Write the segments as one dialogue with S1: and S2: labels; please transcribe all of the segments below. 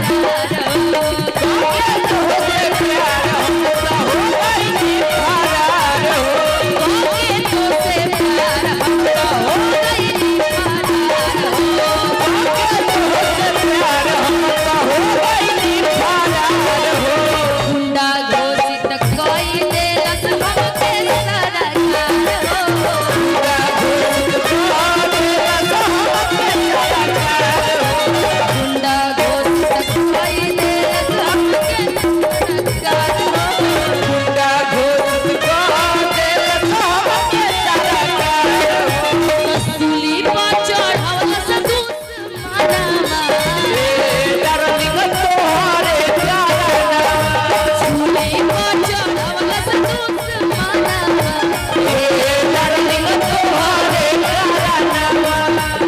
S1: फरार हो। के तो से प्यार हम तो हो गई फरार हो। गुंडा घोषित कई देलस हमके सरकार हो। गुंडा घोषित कई देलस हमके सरकार हो। सूली पर चढ़वलस दुश्मनवा। सूली पर चढ़वलस दुश्मनवा।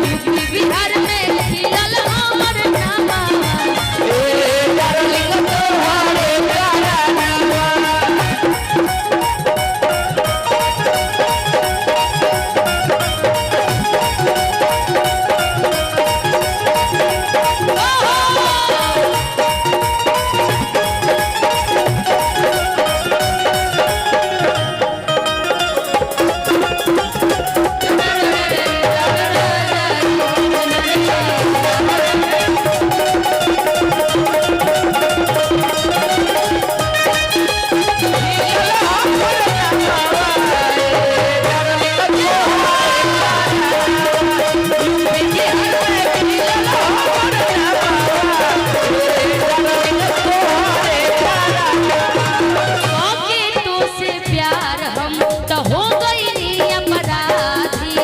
S1: यूपी बिहार में खिलल हमर नामा। के तो से प्यार हम तो हो गई अपराधी।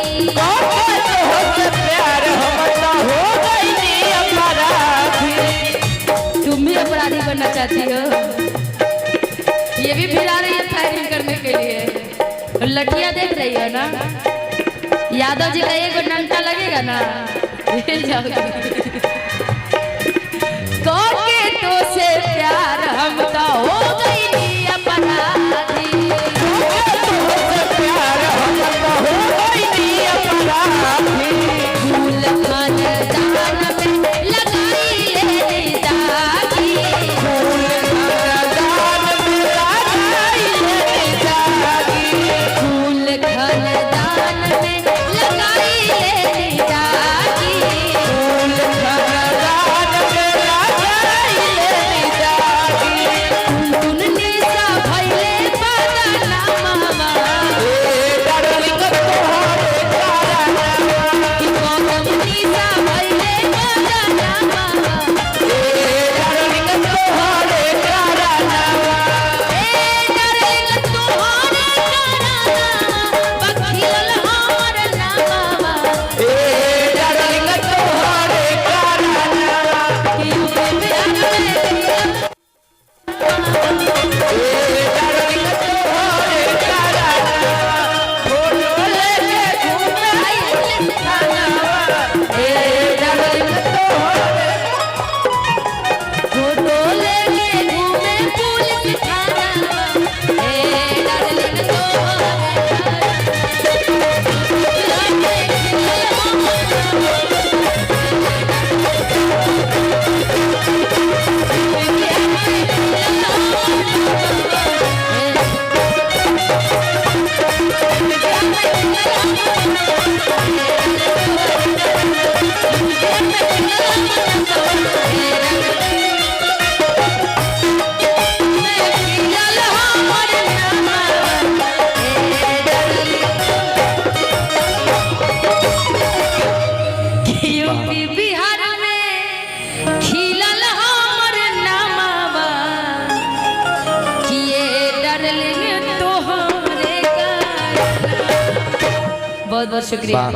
S1: तुम भी अपराधी बनना चाहती हो? ये भी फिर आ रही है फायरिंग करने के लिए। लठिया देख रही हो ना, यादव जी का एक डंडा लगेगा ना, हिल जाओगी। के तो से प्यार हम तो हो गई अपराधी। फूल खानदान में लगाई ले दागी। फूल खानदान में लगाई ले दागी। टुन निशा भइले बदनामा। गौतम निशा भइले बदनामा। ए डार्लिंग तोहरे कराना बखिलल हमर नामा। कि यूपी बिहार में फोटो लेके घूमे पुलिस थाना। ए डार्लिंग यूपी बिहार में खिलल हमर नामावा। किए डार्लिंग तोहरे का। बहुत बहुत शुक्रिया।